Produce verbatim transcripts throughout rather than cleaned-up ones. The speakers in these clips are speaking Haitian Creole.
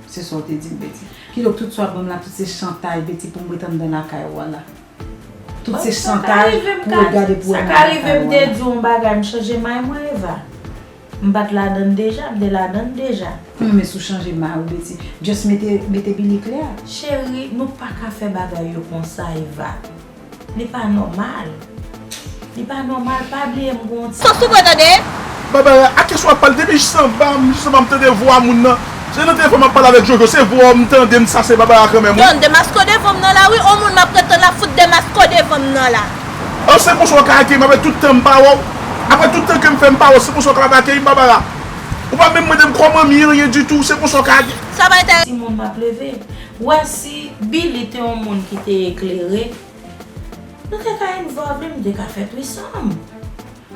Se sa w te di m, Betty. Kidonk, tout sa w ap ban m la, tout se chantaj, Betty, pou m ret anndan lakay ou a la. Tout se chantaj pou w ret gade pou wè nan lakay ou a la. Sa ka rive m te di w yon bagay, m chanje may mwen, Eva. M pa t ladann deja, m te ladann deja. Mwen menm si w chanje may ou, Betty. Just mete, mete Billy klè. Cheri, nou pa ka fè bagay yo konsa, Eva. Li pa nòmal. Li pa nòmal, pa bliye m gon ti. Sans ou pran tande? Babara, a kesyon w ap pale depi jis anba, m jis anba m tande vwa moun nan. Se nan telefòn m ap pale avèk Jojo, se vwa w m tande, m sa se Babara kanmenm, wi. Don, demaske w devan m nan la, wi, on moun m ap ret tann la, fout demaske w devan m nan la. An, se konsa w ka akeyi m apre tout tan m pa wè w? Apre tout tan ke m fè m pa wè w, se konsa w kapab akeyi m, Babara? Ou pa menm mande m kòman m ye, anyen ditou, se konsa w ka akeyi. Sa pa enterese. Timoun m ap leve. Wè si Billy te yon moun ki te eklere, nou te ka involve, nou te ka fè trisòm.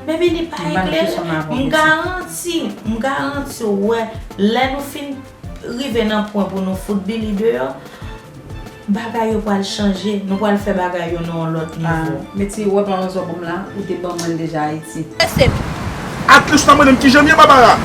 Men Billy pa eklere. M garanti, m garanti w, wè, lè nou fin rive nan pwen pou nou fout Billy deyò, bagay yo pral chanje, nou pral fè bagay yo nan yon lòt nivo. Meti, wè pa yon zòbòm la, ou te ban mwen l deja Ayiti. Lese m. At least w ta mande m kijan m ye, Babara.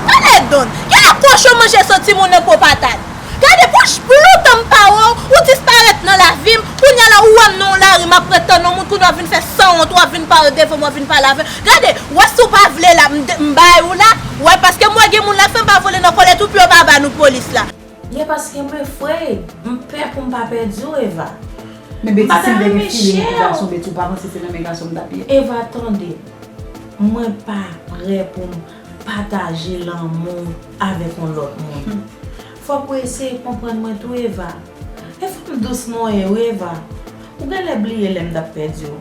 Tande Don, genlè kochon manje san timoun nan po patat. Gade, pou, pou lontan m pa wè w, ou disparèt nan lavi m, kounye a la ou wè m nan yon lari, m ap ret tann yon moun, kounye a w vin fè sanwont, w ap vin pale devan m, w ap vin pale avè m. Gade, wè si w pa vle la, m de-, m bay ou la, wè, paske m wè gen moun la fè m pa vole nan kòlèt ou, pi yo pa ba nou polis la. Ye paske mwen fraid, m pè pou m pa pèdi w, Eva. Men Betty, si m te gen feeling pou gason, Betty, ou pa panse se nan men gason m t ap ye? Eva, tande, mwen pa prè pou m pataje lanmou avèk yon lòt moun. Fòk ou eseye konprann mwen tou, Eva. E fòk m dous mwen ye, wi, Eva. Ou genlè bliye lè m t ap pèdi w.